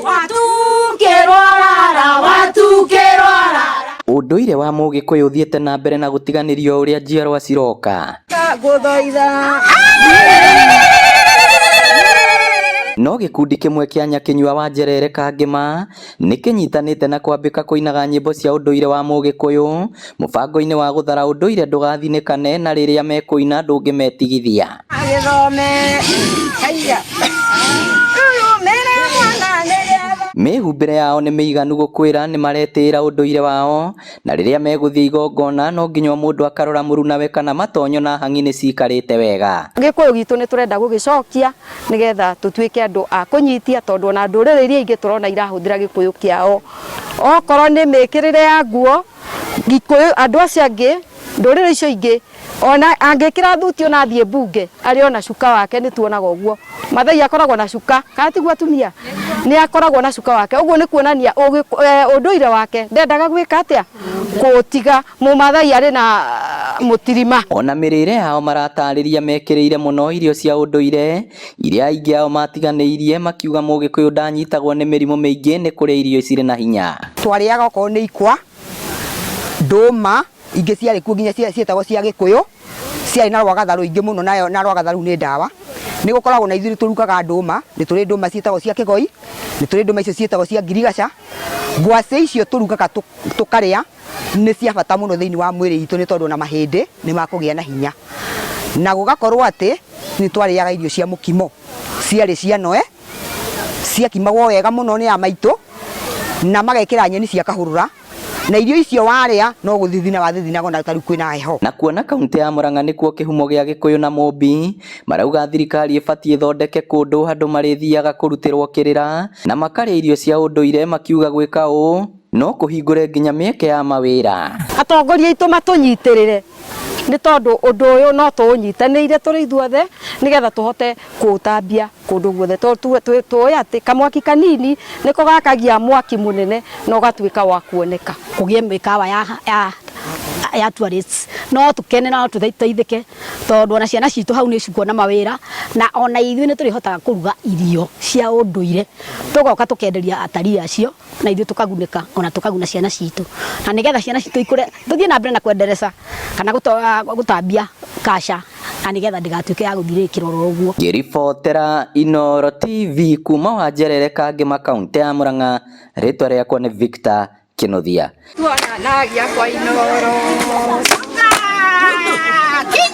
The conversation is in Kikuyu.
Watukĩrwo rara, watukĩrwo rara. Ũndũire wa Mũgĩkũyũ ũthiĩte na mbere na gũtiganĩrio ũrĩa njiarwa ciroka. Ngũthoitha. No gĩkundi kĩmwe kĩa Nyakĩnyua wa Njerere Kangĩma nĩ kĩnyitanĩte na kwambĩka kũinaga nyĩmbo cia ũndũire wa Mũgĩkũyũ mũbango-inĩ wa gũthara ũndũire ndũgathinĩkane na rĩrĩa mekũina ndũngĩmetigithia. Agĩthome. Haiya. Rurumĩre mwana nĩgetha. Mĩhumbĩre yao nĩ mĩiganu gũkwĩra nĩ maretĩĩra ũndũire wao na rĩrĩa megũthiĩ igongona no nginya o mũndũ akarora mũrunawe kana matonyo na hang'i nĩ cikarĩte wega. Gĩkũyũ gitũ nĩ tũrenda gũgĩcokia nĩgetha tũtuĩke andũ a kũnyitia tondũ ona ndũrĩrĩ iria ingĩ tũrona irahũthĩra gĩkũyũ kĩao. Okorwo nĩ mĩkĩrĩre ya nguo, Gĩkũyũ andũ acio angĩ, ndũrĩrĩ icio ingĩ ona angĩkĩra thuti ona athiĩ mbunge arĩ ona cuka wake nĩ tuonaga ũguo. Mathai akoragwo na cuka, kana tiguo atumia? Nĩ akoragwo na cuka wake, ũguo nĩ kuonania ũndũire wake ndendaga gwĩka atĩa? Kũũtiga. Mũmathai arĩ na mũtirima. Ona mĩrĩre yao maratarĩria mekĩrĩire mũno irio cia ũndũire iria aingĩ ao matiganĩirie makiuga Mũgĩkũyũ ndanyitagwo nĩ mĩrimũ mĩingĩ nĩ kũrĩa irio cirĩ na hinya. Twarĩaga okorwo nĩ ikwa, ndũma, ingĩ ciarĩ kuo nginya cietagwo cia gĩkũyũ, ciarĩ na rwagatha rũingĩ mũno nayo na rwagatha rũu nĩ ndawa. Nĩ gũkoragwo na ithuĩ nĩ tũrugaga ndũma, nĩ tũrĩ ndũma ciĩtagwo cia kĩgoi, nĩ tũrĩ ndũma icio ciĩtagwo cia ngirigaca. Ngwacĩ icio tũrugaga tũkarĩa nĩ cia bata mũno thĩinĩ wa mwĩrĩ itũ nĩ tondũ ona mahĩndĩ nĩ makũgĩa na hinya. Na gũgakorwo atĩ nĩ twarĩaga irio cia mũkimo, ciarĩ cia noe, ciakimagwo wega mũno nĩ a maitũ na magekĩra nyeni cia kahũrũra, na irio icio warĩa no gũthithina wathithinaga ona ta rĩu kwĩna heho. Na kuona kaunti ya Murang'a nĩkuo kĩhumo gĩa Gĩkũyũ na Mũmbi, marauga thirikari ĩbatiĩ ĩthondeke kũndũ andũ marĩthiaga kũrutĩrwo kĩrĩra na makarĩa irio cia ũndũire makiuga gwĩka ũũ no kũhingũre nginya mĩeke ya mawĩra. Atongoria aitũ matũnyitĩrĩre nĩ tondũ ũndũ ũyũ no tũũnyitanĩire tũrĩ ithuothe nĩgetha tũhote kũũtambia kũndũ guothe tondũ tũĩ atĩ kamwaki kanini nĩko gakagia mwaki mũnene na ũgatuĩka wa kuoneka. Kũgĩe mĩkawa ya, ya, ya tourists no tũkene na no tũteithĩke tondũ ona ciana citũ hau nĩ cikuona mawĩra na ona ithuĩ nĩ tũrĩhotaga kũruga irio cia ũndũire tũgoka tũkenderia atarii acio na ithuĩ tũkagunĩka ona tũkaguna ciana citũ na nĩgetha ciana citũ ikũre tũthiĩ na mbere na kwendereza kana gũtambia kasha na nĩgetha ndĩgatuĩke ya gũthirĩkĩra oro ũguo. Ngĩribotera Inooro TV kuma Wanjerere Kangĩma kaũntĩ ya Murang'a, rĩtwa rĩakwa nĩ Victor Kĩnuthia. Tuonanagia kwa Inooro. Kinya!